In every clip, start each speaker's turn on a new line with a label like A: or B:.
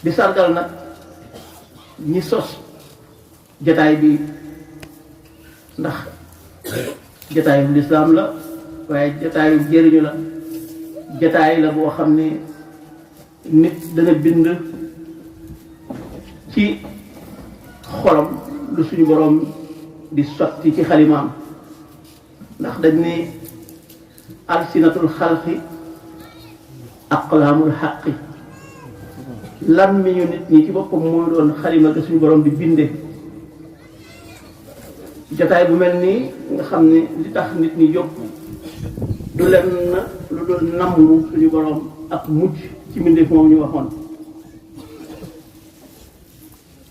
A: di sargal nag ñi sos jataay bi ndax jataayu lislaam la waaye jataayu jëriñu la jataay la boo xam ne nit dana bind ci xolam lu suñu boroom di sotti ci xalimaam ndax dañ ne alsinatul xalqi aqlaamul xaqi làmmiñu nit ñi ci boppam mooy doon xalima ga suñu boroom di binde jataay bu mel nii nga xam ne li tax nit ñi jóg du leen lu dul namm suñu boroom ak mucc ci mbindeef moom ñu waxoon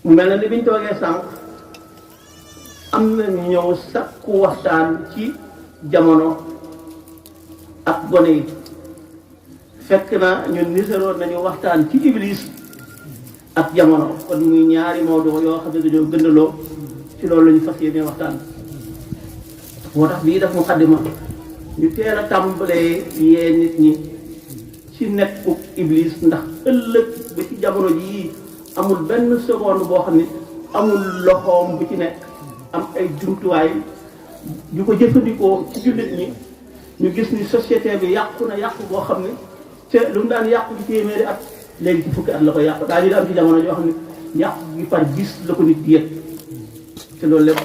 A: mu mel na ni biñ toogee sànq am na ñu ñëw sakku waxtaan ci jamono ak gone yi fekk na ñun niseroon nañu waxtaan ci iblis ak jamono kon muy ñaari mawdu yoo xam ne dañoo gëndaloo ci loolu la ñu fas yéene waxtaan moo tax bii daf mu xaddima ñu teel a tàmbalee yee nit ñi ci nekku iblis ndax ëllëg ba ci jamono jii amul benn seconde boo xam ne amul loxoom bu ci nekk am ay jumtuwaay yu ko jëfandikoo ci jullit ñi ñu gis ni société bi yàqu na yàqu boo xam ne te lu mu daan yàqu ci téeméeri at léegi ci fukki at la ko yàqu daa ñu da am ci jamono joo xam ne yàqu gi par gis la ko nit di yëg te loolu lépp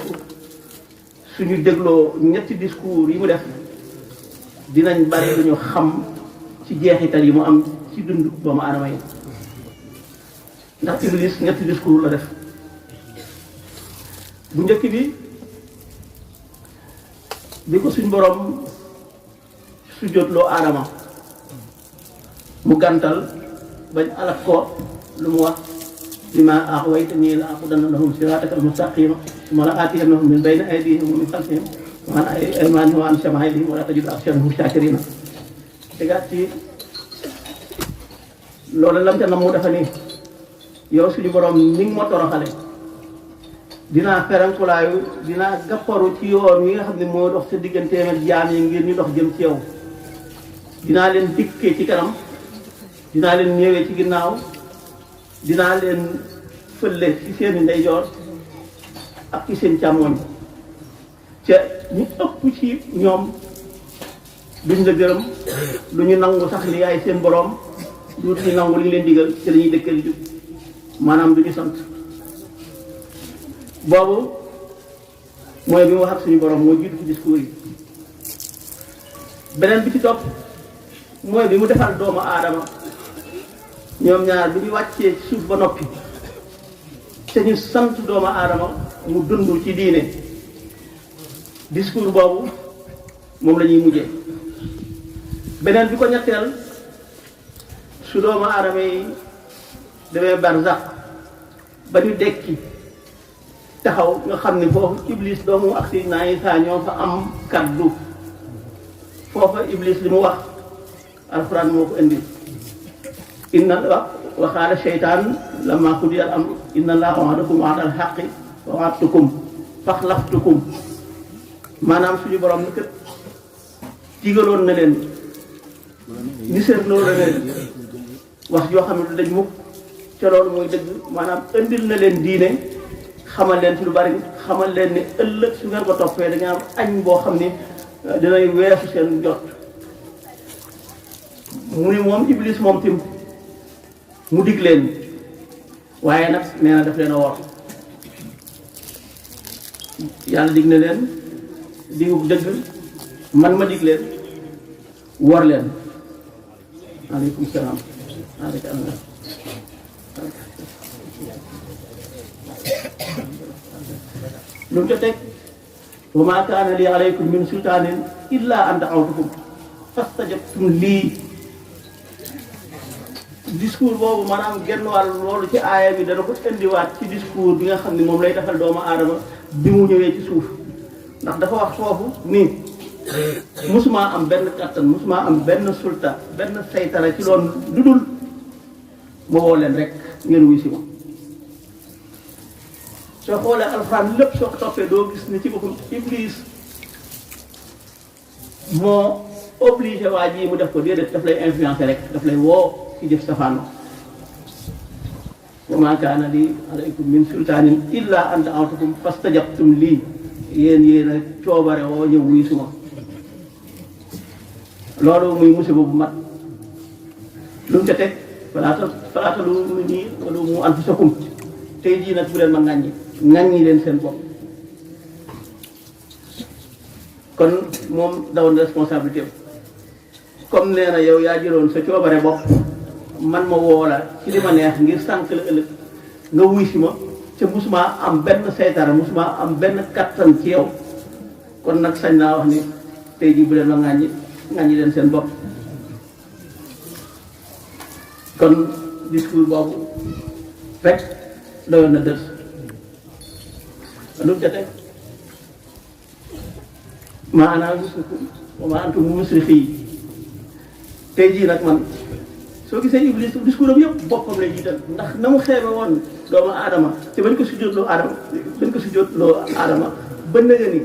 A: suñu dégloo ñetti discours yi mu def dinañ bari lu ñu xam ci jeexital yi mu am ci dund doomu aadama yi ndax Iblis ñetti discours la def bu njëkk bi ko suñ borom sujjóotloo aadama mu gàntal bañ alak ko lu mu wax bimaa aghwaytanii la aqudanna lahum siraatakal mustaqiima summa la aatiyannahum min bayni aydihim wa min xalfihim wa an aymaanihim wa an shamaa'ilihim wa laa tajidu aktharahum shaakiriin tegaat ci loolu lam ca nam mu dafa nii yow suñu borom ni nga ma toroxale dinaa ferankulaayu dinaa gàpparu ci yoon wi nga xam ne moo dox sa digganteem ak jaam yi ngir ñu dox jëm ci yow dinaa leen dikkee ci kanam dinaa leen ñëwee ci ginnaaw dinaa leen fële ci seen ndeyjoor ak ci seen càmmoñ ca ñu ëpp ci ñoom duñ la gërëm lu ñu nangu sax li yaay seen borom du ñu nangu li ñu leen digal ci la ñuy dëkkal jub maanaam du ñu sant boobu mooy bi mu wax ak suñu borom moo jiitu ci discours yi beneen bi ci topp mooy bi mu defal doomu aadama ñoom ñaar bi ñu wàccee ci suuf ba noppi te ñu sant doomu aadama mu dund ci diine discours boobu moom la ñuy mujjee beneen bi ko ñetteel su doomu aadama yi demee barzak ba ñu dekki taxaw nga xam ne foofu iblis doomu ak Seydina Isaa ñoo fa am kaddu foofa iblis li mu wax alxuraan moo ko indi inna wa qaala sheytaan lammaa qudiya al-amru inna llaaha wa'adakum wa'dal haqqi wa wa'adtukum faxlaftukum maanaam suñu borom ni kat digaloon na leen ni seetloo la leen wax joo xam ne du dañ mukk ca loolu mooy dëgg maanaam indil na leen diine xamal leen ci lu bari xamal leen ni ëllëg su ngeen ko toppee da nga am añ boo xam ni dinay weesu seen jot mu ni moom iblis moom tim mu dig leen waaye nag nee na daf leen a wor yàlla dig na leen digub dëgg man ma dig leen wor leen aleykum salaam aleykum salaam lu mu ca teg wa maa kaana lii aleykum min sultaanin illaa an da'awtukum fastajabtum lii discours boobu maanaam genn wàll loolu ci aaya bi dana ko indiwaat ci discours bi nga xam ne moom lay defal doomu aadama bi mu ñëwee ci suuf ndax dafa wax foofu nii musumaa am benn kattan musumaa am benn sulta benn saytara ci loolu lu dul ma woo leen rek ngeen wuy si ma soo xoolee alxuraan lépp soo ko toppee doo gis ni ci boppam iblis moo obligé waa ji mu def ko déedéet daf lay influencer rek daf lay woo ci jëf safaano wa maa kaana lii alaykum min sultaanin illaa an da'awtukum fastajabtum lii yéen a coobare woo ñëw wuy suma loolu muy musiba bu mat lu mu ca teg falaata lu mu nii lu mu anfusakum tey jii nag bu leen ma ŋàññi leen seen bopp kon moom daw na responsabilité comme nee na yow yaa jëloon sa coobare bopp man ma woo la ci li ma neex ngir sànq la ëllëg nga wuy si ma ca musuma am benn seytaane musuma am benn kattan ci yow kon nag sañ naa wax ni tey jii bu leen ma ŋàññi leen seen bopp kon discours boobu rek doyoon na dës lu mu jotee maa ana musrikum wa maa antum musrixi tey jii nag man soo gisee Iblis discours am yëpp boppam lay jiital ndax na mu xeebe woon doomu aadama te bañ ko sujjóotloo aadama ba nëgë ni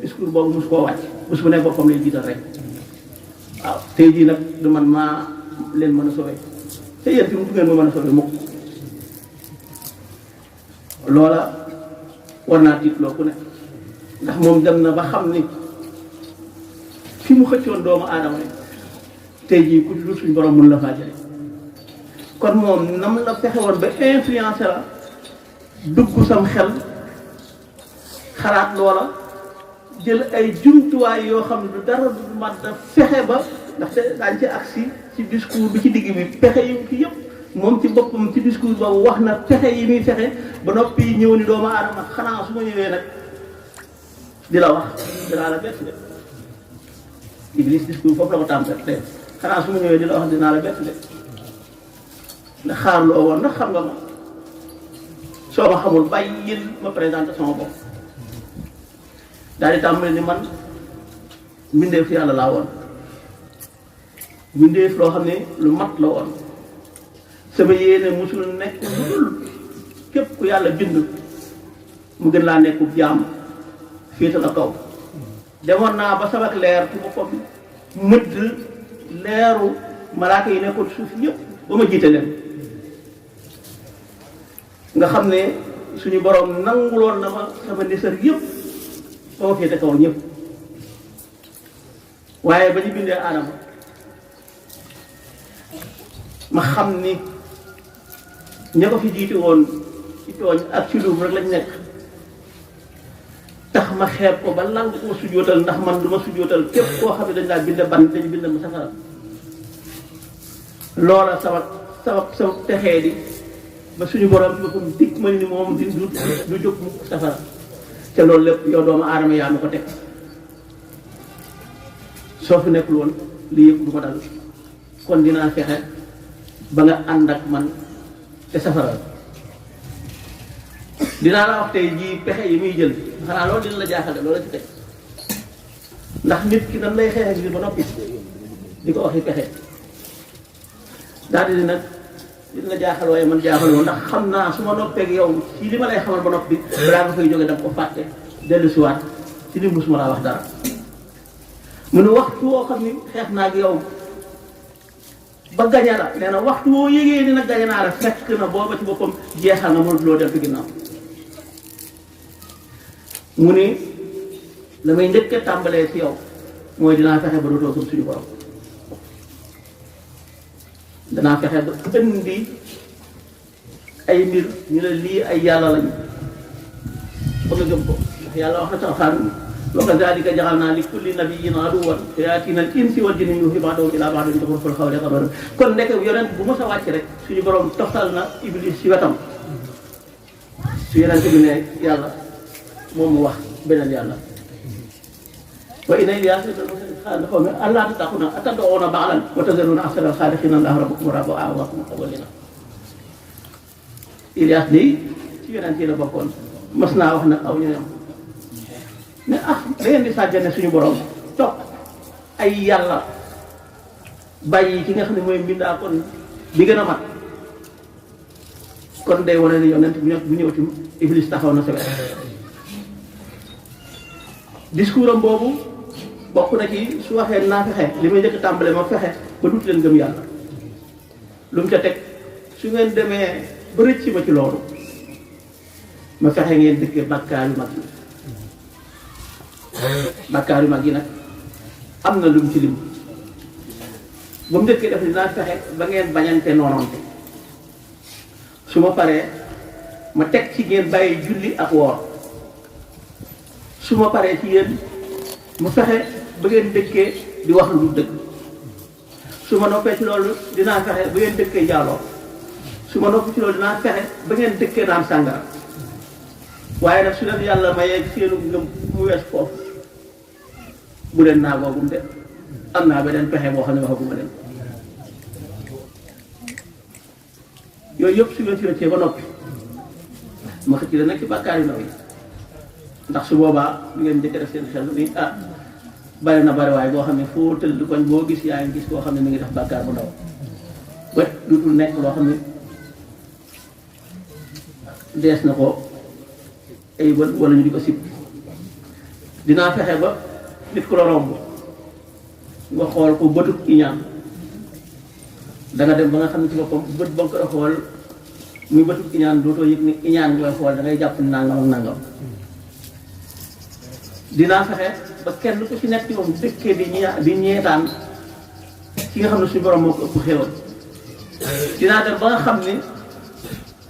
A: discours boobu mos koo wàcc bés bu ne boppam lay jiital rek waaw tey jii nag du man maa leen mën a sauvé te yéen fi mu ngeen ma mën a sauvé mukk loola war naa tiitloo ku ne ndax moom dem na ba xam ni fi mu xëccoon doomu aadama yi tey jii ku dul suñu borom mun la faa jële kon moom nam la fexe woon ba influencé la dugg sam xel xalaat loola jël ay jumtuwaay yoo xam ne du dara du mat da fexe ba ndaxte daañ ci agsi ci discours bi ci digg bi pexe yi ki yëpp moom ci boppam ci discours boobu wax na pexe yi muy fexe ba noppi ñëw ni doomu aadama xanaa su ma ñëwee nag di la wax dinaa la bett de Iblis discours foofu la ko tàmbali xanaa su ma ñëwee di la wax dinaa la bett de ndax xaar loo woon ndax xam nga ma soo ma xamul bàyyil ma présenté sama bopp daal di tàmbali ni man mbindeef yàlla laa woon mbindeef loo xam ne lu mat la woon sama yéene musul nekk lu dul képp ku yàlla bind mu gën laa nekkub jaam féeta la kaw demoon naa ba sabak leer ci boppam mëdd leeru malaaka yi nekkoon suuf yëpp ba ma jiite leen nga xam ne suñu borom nanguloon na ma sama nisar yëpp ba ma féete kaw ñëpp waaye ba ñu bindee aadama ma xam ni ña ko fi jiite woon ci tooñ ak ci luum rek lañ nekk tax ma xeeb ko ba lang koo sujootal ndax man du ma sujootal képp koo xam ne dañ laa bind ban dañu bind ma safara loola sama texee di ba suñu borom bi boppam dikk ma ni moom du jóg mukk safara te loolu lépp yow doomu aadama yaa ma ko teg soo fi nekkul woon lii yëpp du ma dal kon dinaa fexe ba nga ànd ak man te safara dinaa la wax tey jii pexe yi muy jël xanaa loolu dina la jaaxal de loolu la ci teg ndax nit ki dañ lay xeex ak bi ba noppi di ko waxi pexe daal di nag dina la jaaxal waaye man jaaxal woon ndax xam naa su ma noppeeg yow ci li ma lay xamal ba noppi balaa nga fay jóge danga ko fàtte dellu siwaat ci li musuma laa wax dara mu ne waxtu woo xam ni xeex naa ak yow ba gañe la nee na waxtu woo yégee ni nag gañe naa la fekk na booba ci boppam jeexal na mënut loo deltu ginnaaw mu ne la may njëkk a tàmbalee ci yow mooy dinaa fexe ba dootoo gëm suñu borom danaa fexe ba indi ay mbir ñu ne lii ay yàlla lañu ba nga gëm ko ndax yàlla wax na ci Alxuraan wa kazaalika ja'alnaa li kulli nabiyyin aduwwan shayaatina al-insi wal jinni yuuhii ba'duhum ilaa ba'din zukhrufal qawli ghuruuran kon nekk yonent bu mos a wàcc rek suñu borom toftal na Iblis ci wetam su yonent bi ne yàlla moom mu wax beneen yàlla wa inna Ilyaasa qaala qawmi allaa tattaquuna atad'uuna ba'lan wa tazaruuna ahsanal xaaliqiina Allaahu rabbukum wa rabbu aabaa'ikum al-awwaliin Ilyaas nii ci yonent yi la bokkoon mas naa wax nag aw ñoom ne da ngeen di sàggane suñu borom topp ay yàlla bàyyi ki nga xam ne mooy mbindaa kon bi gën a mat kon day wane ne yonent bu ñëw ci Iblis taxaw na sa wet discours am boobu bokk na ci su waxee naa fexe li may njëkk tàmbale ma fexe ba dut leen gëm yàlla lu mu ca teg su ngeen demee ba rëcc ma ci loolu ma fexe ngeen dëkkee bàkkaar yu mag yi bàkkaar yu mag yi nag am na lum ci lim ba mu dëkkee def dinaa fexe ba ngeen bañante noonante su ma paree ma teg ci ngeen bàyyi julli ak woor su ma paree ci yéen mu fexe ba ngeen dëkkee di wax lu dul dëgg su ma noppee ci loolu dinaa fexe ba ngeen dëkkee jaaloo su ma noppee ci loolu dinaa fexe ba ngeen dëkkee naan sàngara waaye nag su leen yàlla mayee seenu ngëm mu wees foofu bu leen naa googum de am naa beneen pexe boo xam ne waxaguma leen yooyu yëpp su ngeen si rëccee ba noppi ma xëcc la nag ci bàkkaar yu ndaw yi ndax su boobaa du ngeen njëkk def seen xel ni bari na bari waaye boo xam ne foo tëdd koñ boo gis yaa ngi gis koo xam ne mi ngi def bàkkaar bu ndaw wet dutul nekk loo xam ne dees na ko ay bët wala ñu di ko sib dinaa fexe ba nit ku la romb nga xool ko bëtut iñaan danga dem ba nga xam ne ci boppam bët ba nga koy xool muy bëtut iñaan dootoo yëg ni iñaan nga koy xool da ngay jàpp ni nangam ak nangam dinaa fexe ba kenn ku ci nekk ci moom dëkkee di ñeetaan ki nga xam ne suñu borom moo ko ëpp xéewal dinaa dem ba nga xam ni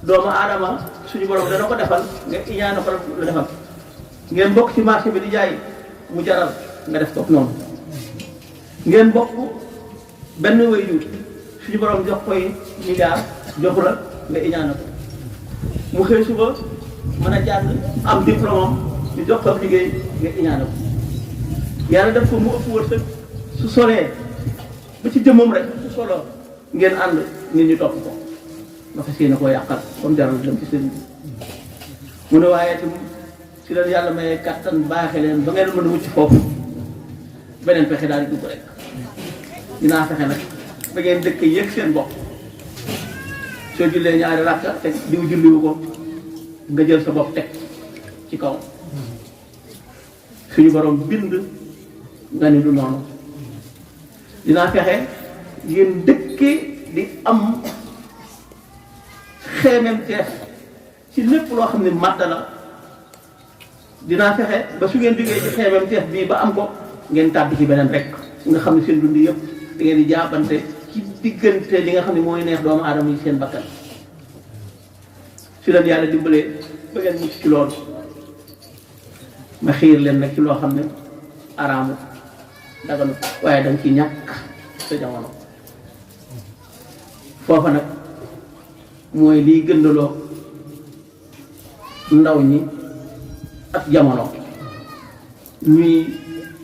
A: doomu aadama suñu borom dana ko defal nga iñaan ko la defal ngeen bokk ci marché bi di jaay mu jaral nga def ko noonu ngeen bokk benn waajur suñu borom jox koy milliard joxu la nga iñaan ko mu xëy suba mën a jàng am diplôme ñu jox ko liggéey nga iñaan ko yàlla def ko mu ëpp wërsëg su solee ba ci jëmmam rek su soloo ngeen ànd nit ñi topp ko nga fas yéene koo yàqal comme jaral dem ci sëriñ bi mu ne waaye itam si leen yàlla may kàttan baaxe leen ba ngeen mën a mucc foofu beneen pexe daal di dugg rek dinaa fexe nag ba ngeen dëkk yëg seen bopp soo jullee ñaari rakka te diw julliwu ko nga jël sa bopp teg ci kaw suñu borom bind nga ni du noonu dinaa fexe ngeen dëkkee di am xeemem teef ci lépp loo xam ne màdd la dinaa fexe ba su ngeen jógee ci xeemem teef bii ba am ko ngeen tàbbi ci beneen rek nga xam ne seen dund yëpp da ngeen di jàppante ci diggante li nga xam ne mooy neex doomu aadama yi seen bakkan su leen yàlla dimbalee ba ngeen mucc ci loolu ma xiir leen nag ci loo xam ne araamu daganu waaye danga ci ñàkk sa jamono foofa nag mooy liy gëndaloo ndaw ñi ak jamono ñuy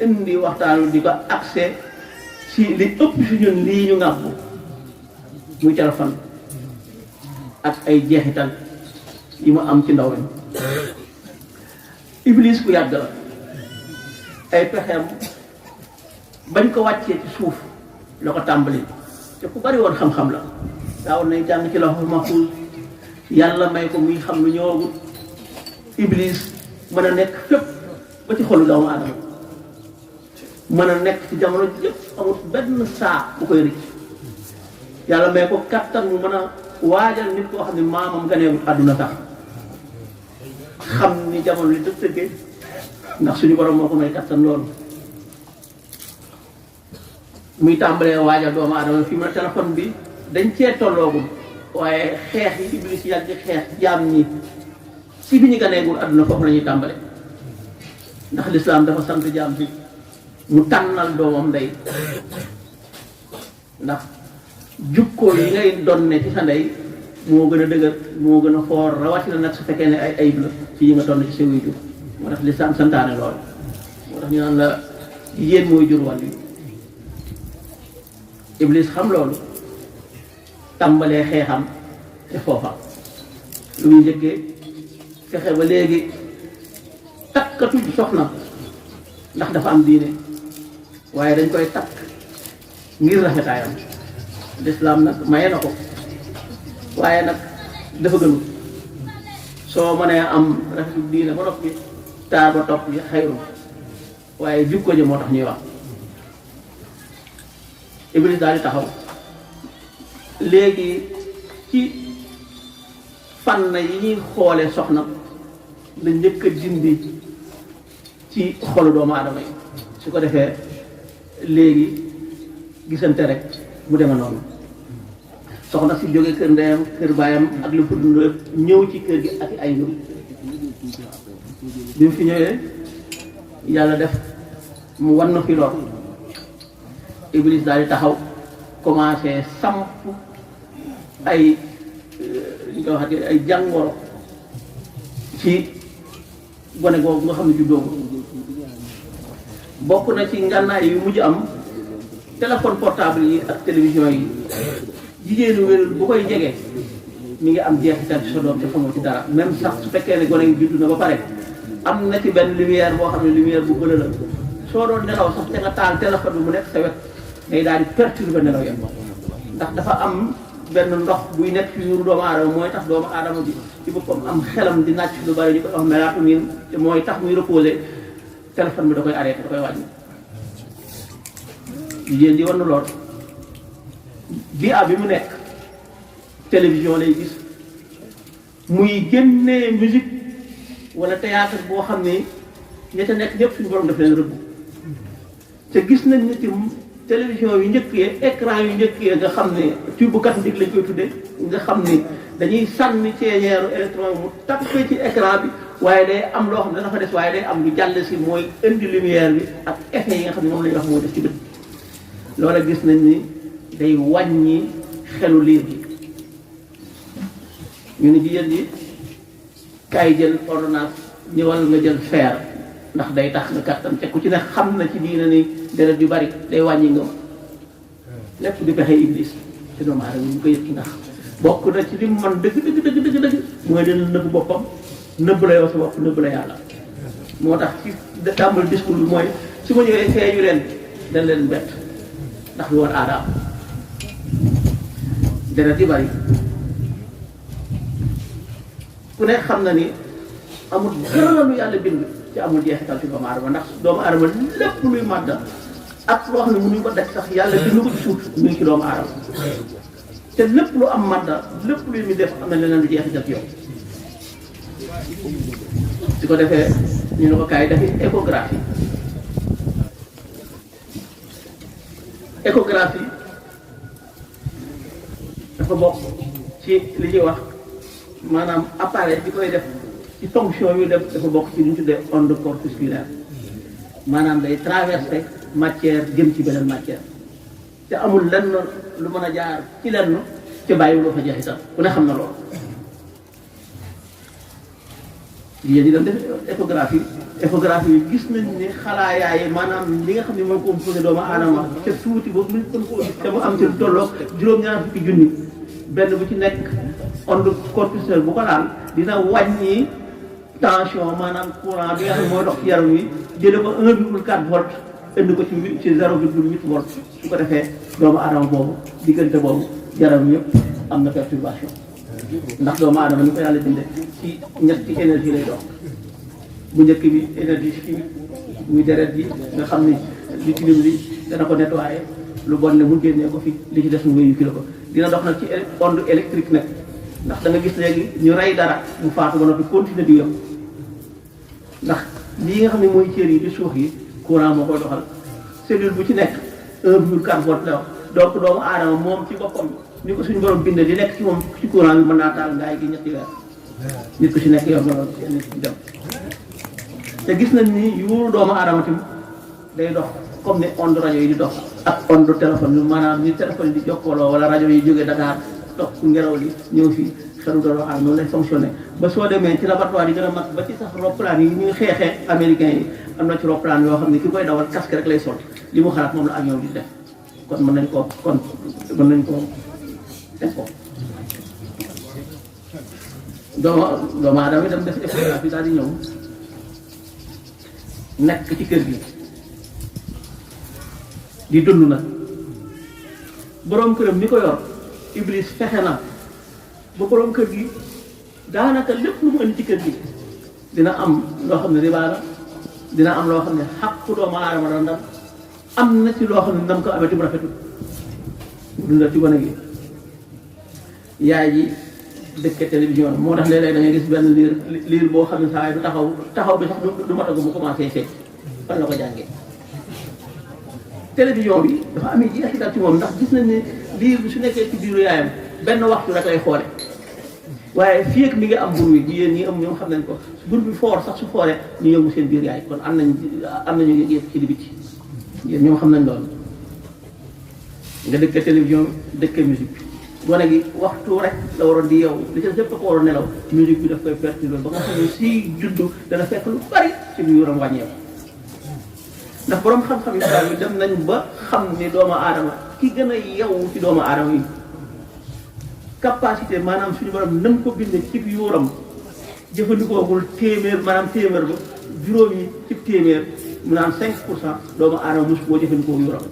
A: indi waxtaanu di ko accès ci li ëpp si ñun lii ñu ngàpp muy téléphone ak ay jeexital yi mu am ci ndaw ñi Iblis ku yàgg la ay pexeem bañ ko wàccee ci suuf la ko tàmbali te ku bari woon xam-xam la daawoon nañ jàng ci Lawhul Mahfuus yàlla may ko muy xam lu ñëwagul Iblis mën a nekk fépp ba ci xolu doomu aadama mën a nekk ci jamono yëpp amul benn saa bu koy rëcc yàlla may ko kattan mu mën a waajal nit koo xam ne maamam ganeewul àdduna sax xam ni jamono li dëgg ndax suñu borom moo ko may kattan loolu muy tàmbalee waajal doomu aadama fi mu ne téléphone bi dañ cee tolloogul waaye xeex yi Iblis yàgg di xeex jaam ñi si bi ñu ganeegul àdduna foofu la ñuy tàmbale ndax lislaam dafa sant jaam bi mu tànnal doomam ndey ndax jukkoo yi ngay donne ci sa ndey moo gën a dëgër moo gën a foor rawatina nag su fekkee ne ay ayib la ci yi nga donn ci sa waajur moo tax lislaam santaane lool moo tax ñu naan la jigéen mooy jur wàll yi Iblis xam loolu tàmbalee xeexam te foofa lu muy njëkkee fexe ba léegi takkatuñ soxna ndax dafa am diine waaye dañ koy takk ngir rafetaayam lislaam nag maye na ko waaye nag dafa gënul soo mënee am rafetu diine ba noppi taar ba topp yi xayru waaye jukko ji moo tax ñuy wax Iblis daal di taxaw léegi ci fànn yi ñuy xoolee soxna la njëkk a dindi ci xolu doomu aadama yi su ko defee léegi gisante rek mu deme noonu soxna si jóge kër ndeyam kër baayam ak lu dund ñëw ci kër gi ak ay ñëw bi mu fi ñëwee yàlla def mu wan na fi lool Iblis daal di taxaw commencé samp ay li nga waxati ay jàngoro ci gone googu nga xam ne juddoo bokk na ci ngànnaay yu mujj am téléphone portable yi ak télévision yi jigéenu wér bu koy jege mi ngi am jeexital ci sa doom te xamoo ci dara même sax su fekkee ne gone gi juddu na ba pare am na ci benn lumière boo xam ne lumière bu bële la soo doon nelaw sax te nga taal téléphone bi mu nekk sa wet day daal di perturber nelaw yam ndax dafa am benn ndox buy nekk ci yuuru doomu aadama mooy tax doomu aadama bi ci boppam am xelam di nàcc lu bari ñu koy wax mélatonine te mooy tax muy reposer téléphone bi da koy arrêté da koy wàññi jigéen ji war na lool bi mu nekk télévision lay gis muy génnee musique wala théâtre boo xam ne ña ca nekk ñëpp suñu borom daf leen rëbb te gis nañ ne ci télévision yu njëkk yi écran yu njëkk yi nga xam ne tube cathodique lañ koy tudde nga xam ni dañuy sànni ceeñeeru électron mu tapé ci écran bi waaye day am loo xam ne dana fa des waaye day am lu jàll si mooy indi lumière bi ak effet yi nga xam ne moom la ñuy wax moo def ci bët loola gis nañ ni day wàññi xelu liir bi ñu ne jigéen ji kaay jël ordonnance ñëwal nga jël fer ndax day tax nga kattan te ku ci ne xam na ci diina ni deret yu bari day wàññi nga lépp di pexe iblis ci doomu aadama ñu ko yëg ci ndax bokk na ci li mu mën dëgg mooy dina nëbb boppam nëbb la yow sa bopp nëbb la yàlla moo tax ci tàmbali discours bi mooy su ma ñëwee feeñu leen dañ leen bett ndax lu woon aadaam deret yu bari ku ne xam na ni amul dara lu yàlla bind ci amul jeexital ci doomu aadama ndax doomu aadama lépp luy màdda ak loo xam ne mënuñ ko def sax yàlla bind ko ci suuf mu ngi ci doomu aadama te lépp lu am màdda lépp luy mi def am na leneen lu jeexital ci yow su ko defee ñu ne ko kaay dafi échographie dafa bokk ci li ñuy wax maanaam appareil bi koy def ci fonction yu def dafa bokk ci li ñu tuddee onde corpusculaire maanaam day traversé matière jëm ci beneen matière te amul lenn lu mën a jaar ci lenn ci bàyyi loo fa jeexital ku ne xam na loolu yéen ñi doon def échographie yi gis nañ ne xalaayaay maanaam li nga xam ne mooy composé doomu aadama te tuuti boobu ñu kon koo gis te mu am ci lu tolloog juróom-ñaar fukki junni benn bu ci nekk onde corpusculaire bu ko laal dina wàññi tension maanaam courant bi nga xam ne mooy dox ci yaram wi jële ko 1,4 volt indi ko ci 0,8 volt su ko defee doomu aadama boobu diggante boobu yaram yëpp am na perturbation ndax doomu aadama ni ko yàlla bindee ci ñetti énergie lay dox bu njëkk bi énergie chimique muy deret bi nga xam ni li tilim li dana ko nettoyé lu bon ne mu génnee ko fi li ci des mu véhiculé ko dina dox nag ci onde électrique nag ndax da nga gis léegi ñu rey dara mu faatu ba noppi continuer di yëpp ndax lii nga xam ne mooy cër yi di suux yi courant moo koy doxal cellule bu ci nekk 1,4 volt la wax donc doomu aadama moom ci boppam ni ko suñu borom bindee di nekk ci moom ci courant bi mën naa taal ngaay gi ñetti weer nit ko ci nekk yor na nit ci dem te gis nañ ni yuuru doomu aadama tamit day dox comme ni onde rajo yi di dox ak onde téléphone bi maanaam ni téléphone yi di jokkaloo wala rajo yi jógee Dakar dox ngelaw li ñëw fii xelu doomu aadama noonu lay fonctionné ba soo demee ci laboratoire yi gën a mag ba ci sax roplaan yi ñuy xeexee américains yi am na ci roplaan yoo xam ne ki koy dawal casque rek lay sol li mu xalaat moom la avion di def kon mën nañ ko def ko doomu aadama yi dem def échographie daal di ñëw nekk ci kër gi di dund nag boroom këram mi ko yor Iblis fexe na ba boroom kër gi daanaka lépp lu mu indi ci kër gi dina am loo xam ne riba la dina am loo xam ne xàqu doomu aadama la ndam am na ci loo xam ne ndam ko amee ci mu rafetul dundal ci gone gi yaay ji dëkke télévision moo tax léeg-léeg da ngay gis benn liir boo xam ne saa yi du taxaw bi sax du matagu mu commencé fecc fan la ko jàngee. télévision bi dafa amee jeexital ci moom ndax gis nañ ne liir bi su nekkee ci biiru yaayam benn waxtu rek lay xoole waaye fii ak mi ngi am bur wi jigéen ñi am ñoom xam nañ ko bur bi foor sax su fooree ñu yëngu seen biir yaay kon am nañu yëpp ci di biti yéen ñoom xam nañ loolu. nga dëkk télévision dëkk musique bi gone gi waxtu rek la waroon di yow li ca lépp ko waroon nelaw musique bi daf koy perturbé ba nga xam ne si juddu dana fekk lu bari ci biir yaram wàññeeku ndax borom xam-xam yi dem nañ ba xam ni doomu aadama ki gën a yeewu ci doomu aadama yi capacité maanaam suñu borom nam ko bindee ci yuuram jëfandikoogul téeméer maanaam téeméer ba juróom yi ci téeméer mu naan 5% doomu aadama mosu koo jëfandikoo yuuram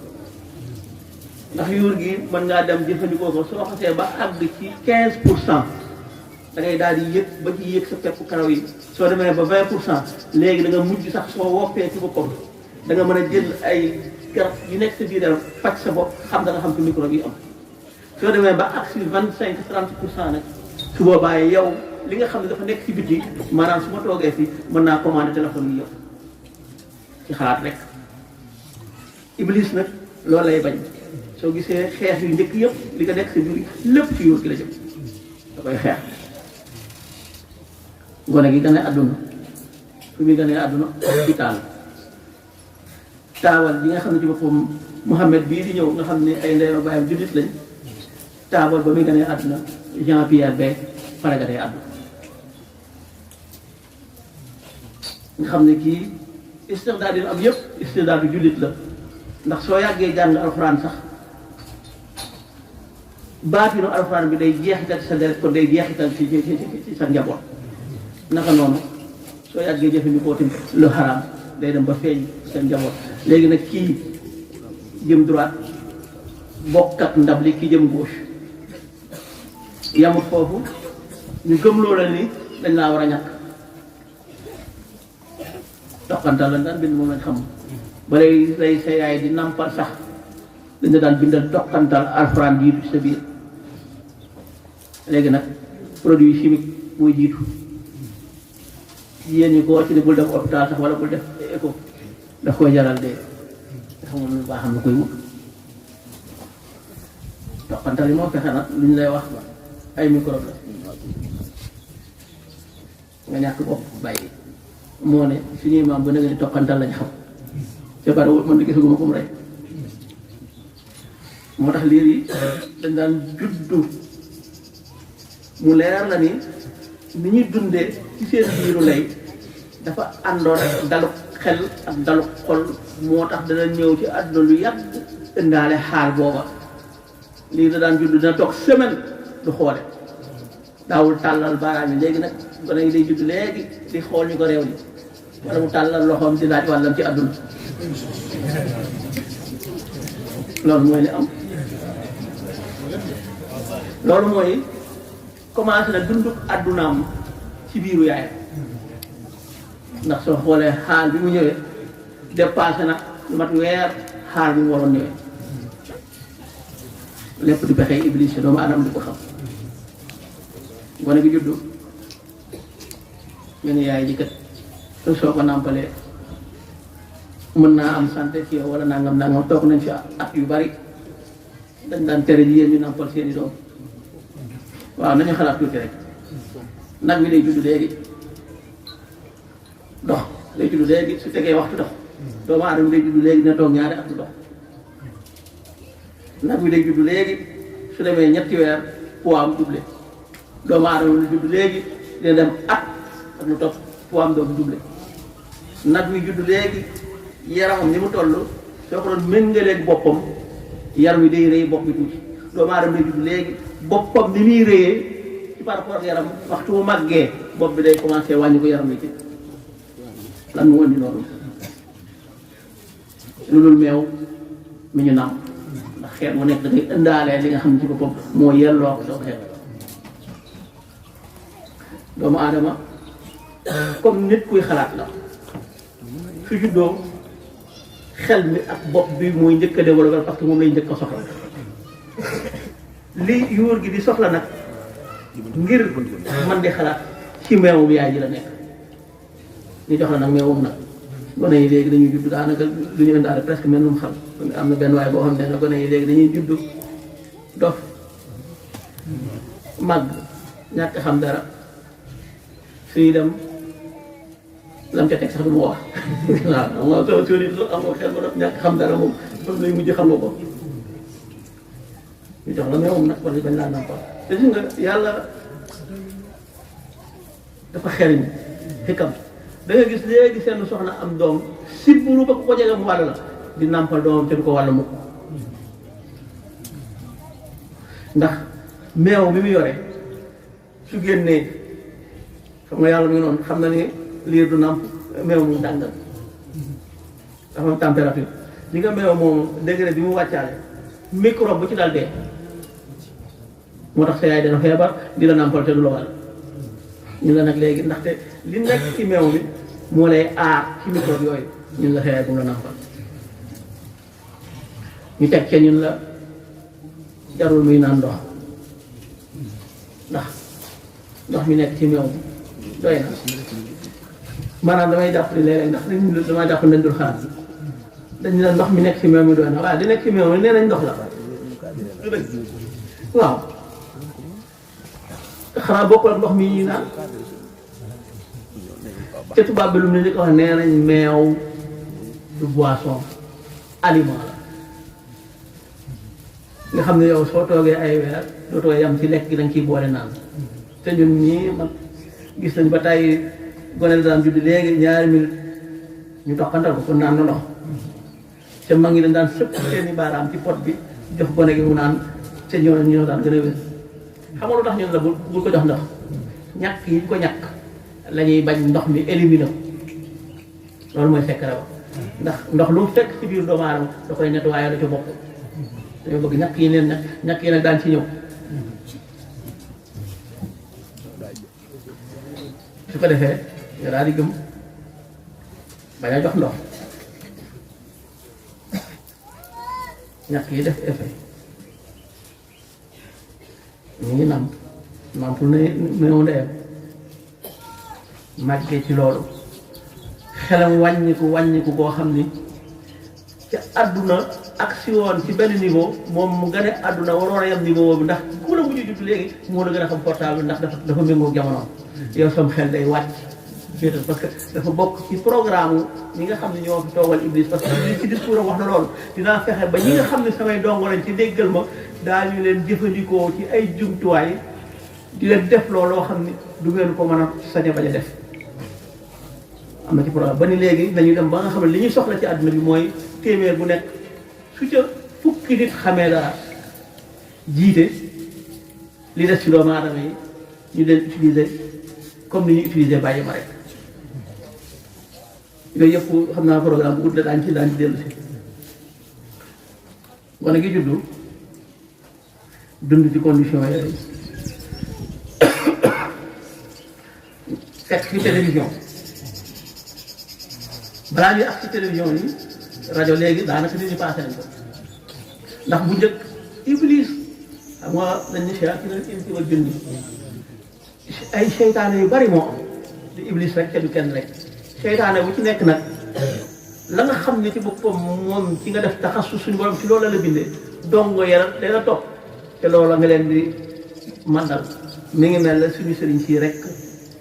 A: ndax yuur gi mën ngaa dem jëfandikoo ko soo xasee ba àgg ci 15% da ngay daal di yëg ba ci yëg sa pepp karaw yi soo demee ba 20% léegi da nga mujj sax soo woppee ci boppam da nga mën a jël ay garab yu nekk sa biir yaram faj sa bopp xam da nga xam fi microbe yi am soo demee ba àgg si 25-30% nag su boobaa yow li nga xam ne dafa nekk ci biti maanaam su ma toogee fi mën naa commandé téléphone yi yow ci xalaat rek Iblis nag loolu lay bañ. soo gisee xeex yu njëkk yëpp li nga nekk si biir lépp ci yuur gi la jëm da koy xeex gone gi gane àdduna fi muy gane àdduna hôpital taawal bi nga xam ne ci boppam Mouhamed bii di ñëw nga xam ne ay ndeyma bàyyam jullit lañ taawal ba muy gane àdduna Jean Pierre Bey fa la gane àdduna nga xam ne kii istixdaad yi am yëpp istixdaad bi jullit la ndax soo yàggee jàng alxuraan sax baatinu alxuraan bi day jeexital ci sa deret kon day jeexital ci sa njaboot naka noonu soo yàggee jëfandikoo tamit lu xaraam day dem ba feeñ sa njaboot léegi nag kii jëm droite bokk ak ndab li kii jëm gauche yamut foofu ñu gëm loola ni dañ laa war a ñàkk toqantal lañ daan bind moom lañ xam ba lay sa yaay di nampal sax dañ la daan bindal toqantal alxuraan jiitu ci sa biir léegi nag produit chimique mooy jiitu yéen ñi ko ci ne bul def hôpital sax wala bul def éco daf koy jaral de dafa moom lu baax xam na koy wut toqantal yi moo fexe nag lu ñu lay wax ay microbe la nga ñàkk bopp bàyyi moo ne suñuy maam ba nga ni toqantal lañ xam ca bari man di gisaguma ko mu rey moo tax liir yi dañ daan juddu mu leer la ni ñuy dundee ci seen biiru lay dafa àndoon dalu xel ak dalu xol moo tax dana ñëw ci àdduna lu yàgg indaale xaal booba lii da daan juddu dina toog semaine du xoole daawul tàllal baaraam yi léegi nag gone yi day judd léegi di xool ñu ko réew li wala mu tàllal loxoom di laaj wàllam ci àdduna loolu mooy li am loolu mooy commencé na dunduk àddunaam ci biiru yaayam ndax soo xoolee xaal bi mu ñëwee dépassé na lu mat weer xaal bi mu waroon ñëwee lépp di pexee Iblis doomu aadama di ko xam gone gi juddu ñu ne yaay ji kat soo ko nàmpalee mën naa am santé ci yow wala nangam toog nañ fi at yu bari dañ daan tere jigéen ñu nàmpal seeni doom waaw nañu xalaat tuuti rek nag mi day judd léegi dox day judd léegi su tegee waxtu dox doomu aadama day judd léegi dina toog ñaari at du dox nag mi day judd léegi su demee ñetti weer poids am doublé doomu aadama day judd léegi dina dem at ak lu topp poids am doom doublé nag mi judd léegi yaramam ni mu toll soo ko doon méngaleeg boppam yaram wi day rëy bopp bi tuuti doomu aadama day judd léegi boppam ni muy rëyee ci par rapport ak yaram waxtu mu màggee bopp bi day commencé wàññi ko yaram wi ci lan mu indi loolu lu dul meew mi ñu nàmp ndax xeet mu nekk da ngay indaalee li nga xam ne ci boppam moo yelloo ko soo xeet doomu aadama comme nit kuy xalaat la su juddoo xel mi ak bopp bi mooy njëkk a développé parce que moom lay njëkk a soxla li yuur gi di soxla nag ngir man di xalaat ci meewu bi yaay ji la nekk ñu jox la nag meewum nag gone yi léegi dañuy judd daanaka lu ñu indaale presque mel num xam am na benn waay boo xam ne gone yi léegi dañuy judd dof màgg ñàkk xam dara suy dem lam ca teg sax du mu wax waaw soo soo nit am nga xel ba daf ñàkk xam dara moom foofu lay mujj xam nga ko ñu jox la meewum nag wala bañ laa nampal te gis nga yàlla dafa xeriñ xikam da nga gis léegi seen soxna am doom siburu ba ko jege mu wàll la di nàmpal doomam te du ko wàll mukk ndax meew bi mu yore su génnee xam nga yàlla mi ngi noonu xam na ni liir du nàmp meew mu dàngal dafa am température li nga meew moom degré bi mu wàccaale microbe bu ci dal dee moo tax sa yaay dana feebar di la nàmpal te du la wàll ñu la nag léegi ndaxte li nekk ci meew bi moo lay aar ci microbe yooyu ñun la sa yaay bu mu la nàmpal ñu teg ca ñun la jarul muy naan ndox ndax ndox mi nekk ci meew bi doy na maanaam damay jàpp ni léeg-léeg ndax damaa jàpp nañ dul xaar dañu ne ndox mi nekk ci meew mi doy na waaw di nekk ci meew mi nee nañ ndox la waaw xanaa bokkul ak ndox mi ñuy naan ca tubaab bi lu mu ne li ko wax nee nañ meew du boisson aliment la nga xam ne yow soo toogee ay weer dootoo yam ci lekk gi dañ ciy boole naan te ñun ñii man gis nañ ba tey gone la daan juddi léegi ñaari minute ñu toqantal ko kon naan na ndox te mag ñi dañ daan sëpp seeni baaraam ci pot bi jox gone gi mu naan te ñoo daan gën a wér xam nga lu tax ñun la bul ko jox ndox ñàkk yi ko ñàkk la ñuy bañ ndox mi éliminer ko loolu mooy fekk rek ndax ndox lu mu fekk ci biir doomu aadama da koy nettoyer la ci bopp dañoo bëgg ñàkk yi leen nag ñàkk yi nag daan ci ñëw su ko defee nga daal di gëm bañ a jox ndox ñàkk yi def effet ñu ngi nampul ne meewu ndeyam màggee ci loolu xelam wàññiku koo xam ni ca àdduna ak si woon ci benn niveau moom mu gën a àdduna waroon a yem niveau boobu ndax ku la mujj jut léegi moo la gën a xam portable ndax dafa méngoo jamono yow sam xel day wàcc féetal parce que dafa bokk ci programme ñi nga xam ne ñoo fi toogal Iblis parce que Iblis ci discours am wax na loolu dinaa fexe ba ñi nga xam ne samay dongo lañ ci déggal ma daañu leen jëfandikoo ci ay jumtuwaay di leen def looloo xam ne du ngeen ko mën a sañ a bañ a def am na ci programme ba ni léegi dañuy dem ba nga xam ne li ñuy soxla ci àdduna bi mooy téeméer bu nekk su ca fukki nit xamee dara jiite li des ci doomu aadama yi ñu leen utiliser comme ni ñuy utiliser bàyyi ma rek yooyu yëpp xam naa programme bu gudd la daañu ci dellu si gone gi juddu dund ci condition yooyu fekk ci télévision balaa ñuy ak ci télévision yi rajo léegi daanaka nit ñi passé nañ ko ndax bu njëkk Iblis xam nga dañ ne shayaatiinal insi wal jinni ay seytaane yu bari moo am di Iblis rek te du kenn rek seytaane bu ci nekk nag la nga xam ne ci boppam moom ci nga def taxasus suñu borom ci loolu la bindee dongo yaram dana topp te loola nga leen di mandal mi ngi mel la suñu sëriñ sii rek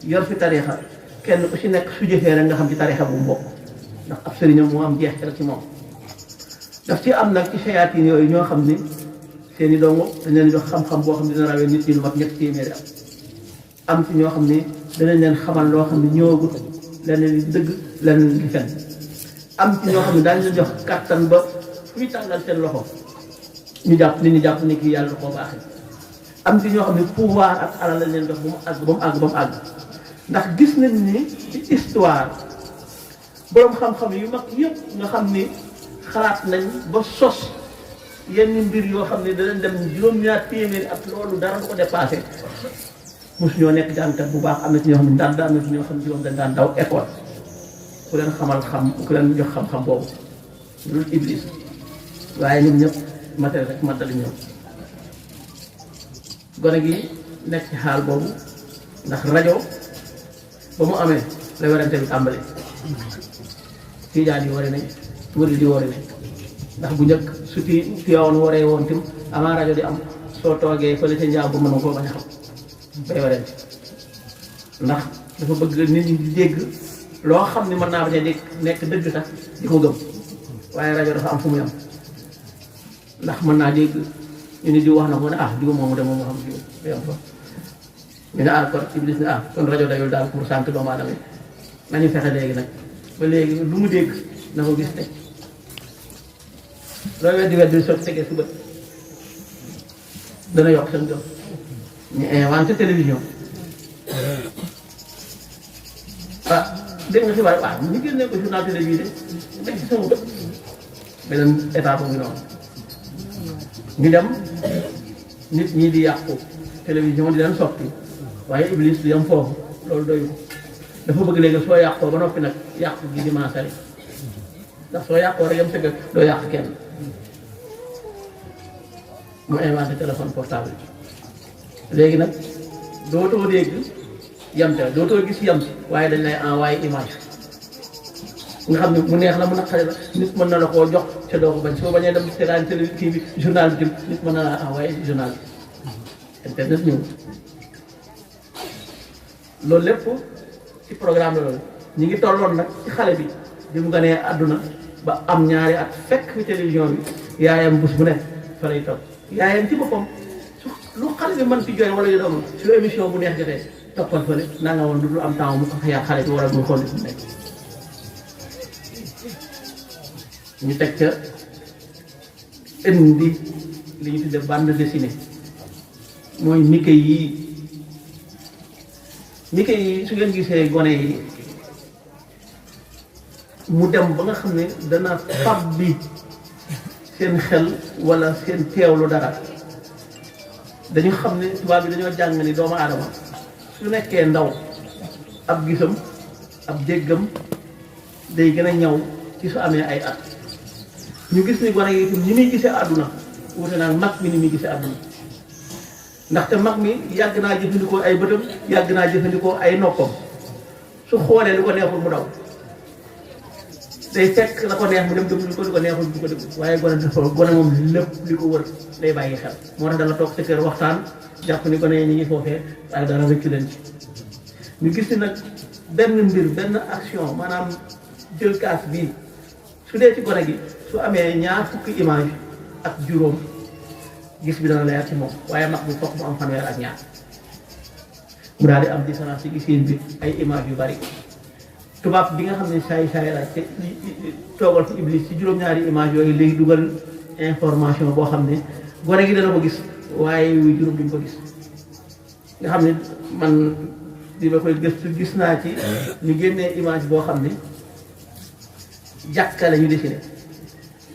A: yor fi tariixa kenn ku ci nekk su jëfee rek nga xam ci tariixa bu mbokk ndax ab sëriñam moo am jeexital ci moom daf ci am nag ci sayaatiin yooyu ñoo xam ni seen i dongo dañ leen jox xam-xam boo xam ne dina rawee nit ñi lu mat ñett téeméeri am ci ñoo xam ni danañ leen xamal loo xam ne ñëwagut leneen di dëgg leneen di fen am ci ñoo xam ne daañu leen jox kàttan ba fu ñu tàngal seen loxo ñu jàpp nit ñi jàpp ni kii yàlla koo baaxee am ci ñoo xam ne pouvoir ak alal lañ leen jox ba mu àgg ndax gis nañ ni ci histoire boroom xam-xam yu mag yëpp nga xam ni xalaat nañ ba sos yenn mbir yoo xam ne danañ dem juróom-ñaar téeméeri ak loolu dara du ko dépassé mosu ñoo nekk jàngkat bu baax am na ci ñoo xam ne daan na ci ñoo xam ne juróom dañ daan daw école ku leen xamal ku leen jox xam-xam boobu loolu Iblis waaye ñun ñëpp matériel rek matali ñëw gone gi nekk ci xaal boobu ndax rajo ba mu amee la werante bi tàmbali tiijaan yi wari nañ murid yi wari nañ ndax bu njëkk su fi yowoon waree woon tim avant rajo di am soo toogee fële ca njaam bu mën koo bañ a xam bay werante ndax dafa bëgg nit ñi di dégg loo xam ni mën naa bañ a nekk dëgg sax di ko gëm waaye rajo dafa am fu muy am ndax mën naa dégg ñu ni di wax na ko ne diw moomu de moom moo xam diw day am fa ñu ne kon Iblis ne kon rajo dayul daal pour sànq doomu aadama yi nañu fexe léegi nag ba léegi lu mu dégg na ko gis teg loolu weddi soo tegee su bët dana yokk seen gëm ñu inventé télévision dégg nga xibaar ñu génne ko journal télévisé teg ci sama bët beneen état boobu noonu ñu dem nit ñi di yàqu télévision di leen soppi waaye Iblis du yam foofu loolu doyul dafa bëgg léegi soo yàqoo ba noppi nag yàqu gi di maasale ndax soo yàqoo rek yam sëgg doo yàq kenn mu inventé téléphone portable léegi nag dootoo dégg yam te dootoo gis yam si waaye dañ lay envoyé image nga xam ne mu neex la mu naqare la nit mën na la koo jox ca doo ko bañ soo bañee dem seetaan télé kii bi journal bi tim nit mën na la envoyé journal bi internet ñëw loolu lépp ci programme la loolu ñu ngi tolloon nag ci xale bi di mu ganee àdduna ba am ñaari at fekk fi télévision bi yaayam bés bu nekk fa lay toog yaayam ci boppam su lu xale bi mën fi jooy wala yu doom su émission bu neex jotee toppal fële naa nga woon du am temps mu ko xëyaat xale bi wala muy xool fu mu nekk ñu teg ca indi li ñu tuddee bande dessinée mooy Mickey yi su ngeen gisee gone yi mu dem ba nga xam ne dana fab bi seen xel wala seen teewlu dara dañu xam ne tubaab bi dañoo jàng ni doomu aadama su nekkee ndaw ab gisam ab déggam day gën a ñaw ci su amee ay at ñu gis ni gone yi itam ni muy gisee àdduna wute naa mag mi ni muy gisee àdduna ndaxte mag mi yàgg naa jëfandikoo ay bëtam yàgg naa jëfandikoo ay noppam su xoolee lu ko neexul mu daw day fekk la ko neex mu dem déglu ko lu ko neexul du ko déglu waaye gone moom lépp li ko wër day bàyyi xel moo tax dana toog sa kër waxtaan jàpp ni gone yi ñu ngi foofee waaye dara rëccu leen ci ñu gis ni nag benn mbir benn action maanaam jël kaas bii su dee ci gone gi su amee ñaar fukki image ak juróom gis bi dana leer ci moom waaye mag bi fokk mu am fanweer ak ñaar mu daal di am différence ci gisiin bi ay image yu bari tubaab bi nga xam ne saay la te toogal fi Iblis ci juróom-ñaari image yooyu léegi dugal information boo xam ne gone gi dana ko gis waaye yu juróom duñ ko gis nga xam ne man di ma koy gëstu gis naa ci ñu génnee image boo xam ne jàkka la ñu dessiné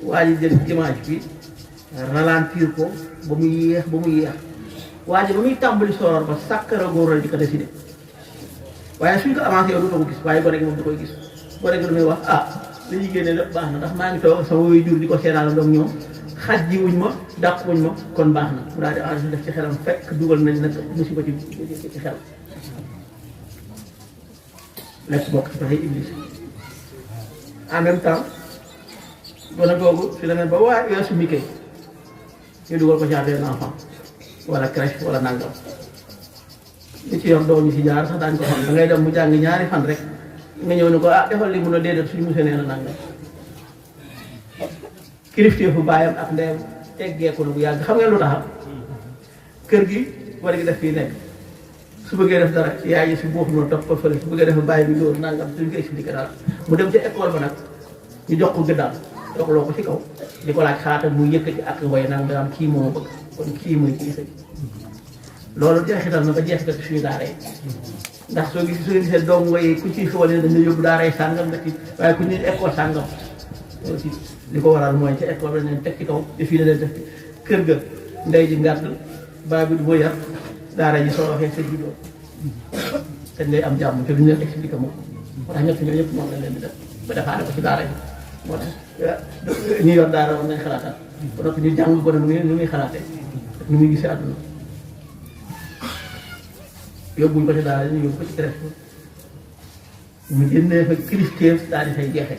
A: waa ji jël image bi ralentir ko ba mu yéex waa ji ba muy tàmbali soror ba sàkkara góor la di ko dessiné waaye suñ ko avancé yow dootoo ko gis waaye gone gi moom da koy gis gone gi lu muy wax dañuy génne lépp baax na ndax maa ngi toog sama woy jur di ko seetaan doom ñoom xaj ji wuñ ma dàq wuñ ma kon baax na mu daal di enregistré def ci xelam fekk dugal nañ nag musiba ci xel lekk bokk ci pexe Iblis en même temps gone googu fi demee ba waa weesu Mickey ñu dugal ko jardin d'enfant wala crèche wala nangam li ci yor doom ñu ci jaar sax daañu ko xam da ngay dem mu jàng ñaari fan rek nga ñëw ne ko defal li mun a déedéet suñu musée nee na nangam kilifteefu baayam ak ndeyam teggeeku na bu yàgg xam ngeen lu tax kër gi war gi def fii nekk su bëggee def dara yaay ji si boofu noonu topp ko fële su bëggee def bàyyi bi loolu nangam duñ ko expliqué dara mu dem ca école ba nag ñu jox ko gëddaal jox loo ko ci kaw di ko laaj xaatam muy yëkkati ak way nangam kii moo bëgg kon kii muy kii sëñ loolu jeexital na ba jeexital ci suñu daara yi ndax soo gisee dongo yi ku ci xewal ne dañ la yóbbu daara yi sàngam nga ci waaye ku ñu école sàngam loolu ci li ko waral mooy ca école bi dañ leen teg ci kaw te fii la leen def kër ga ndey ji ngàdd baa bi du boo yar daara ji soo waxee sëñ bi doon te ngay am jàmm te duñ leen expliqué moom moo tax ñett ñoo ñëpp moom la leen di def ba defaale ko ci daara ji moo tax ñu yor daara war nañ xalaatal ba noppi ñu jàng ko ne nu muy xalaatee nu muy gisee àdduna yóbbuñ ko ci daal ñu yóbbu ko ci crèche ñu génnee fa kilifteef daal di fay jeexe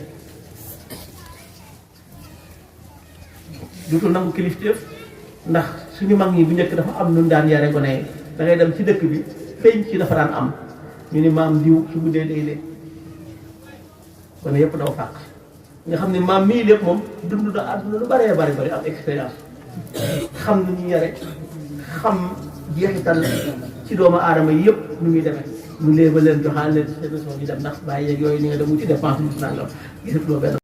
A: dutul nangu kilifteef ndax suñu mag ñi bu njëkk dafa am nun daan yare gone yi da ngay dem ci dëkk bi penc ci dafa daan am ñu ni maam diw su guddee day léeg gone yëpp daw fàq nga xam ne maam mii lépp moom dund na àdduna lu bëree bëri am expérience xam nu ñu yare xam jeexital ci doomu aadama yi yëpp nu muy demee mu léeba leen joxaan leen seen leçon ñu dem ndax bàyyi yeeg yooyu ni nga dem wuti dépense bi nangam gisatuloo benn